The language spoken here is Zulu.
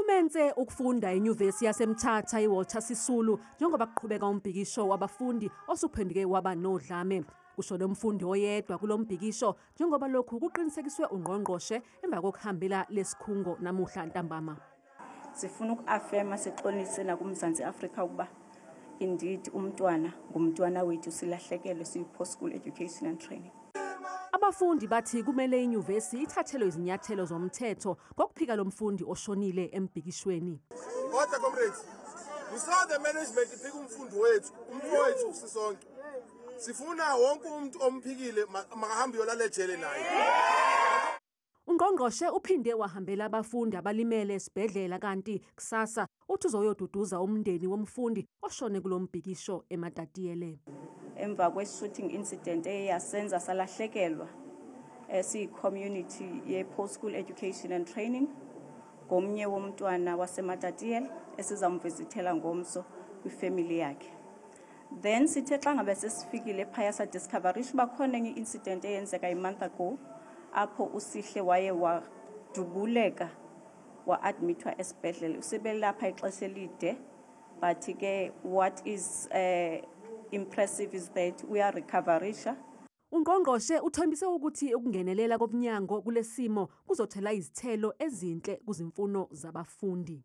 Kumenze ukufunda enyuvesi yaseMthatha iWalter Sisulu njengoba kuqhubeka umbhikisho wabafundi osuphenduke waba nodlame. Kushone umfundi oyedwa kulo mbhikisho njengoba lokhu kuqinisekiswe ungqongqoshe emva kokuhambela lesikhungo namuhla ntambama. Sifuna uku-affirma, sixolise nakuMzantsi Afrika ukuba indeed umntwana ngumntwana wethu, silahlekelwe siyi-Post School Education and Training. Abafundi bathi kumele inyuvesi ithathelwe izinyathelo zomthetho ngokuphika lo mfundi oshonile embhikishweni. Kodwa comrades, we saw the management iphika umfundi wethu, umfowethu sisonke. Sifuna wonke umuntu omphikile makahambe uyolala ejele naye. Ungqongqoshe uphinde wahambela abafundi abalimele esibhedlela, kanti kusasa uthi uzoyoduduza umndeni womfundi oshone kulo mbhikisho eMatatiele. Emva kwe-shooting incident eyasenza salahlekelwa siyi-community ye-Post School Education and Training ngomnye womntwana waseMatatiele esizamvizithela ngomso kwifemily yakhe. Then sithe xa ngabe sesifikile phaya sadiscoverisha uba khona enye i-incident eyenzeka i-month ago apho uSihle waye wadubuleka wa-admithwa esibhedlele, usebelapha ixesha elide, but ke what is impressive is that uyarecoverisha. Ungqongqoshe uthembise ukuthi ukungenelela komnyango kulesimo kuzothela izithelo ezinhle kuzimfuno zabafundi.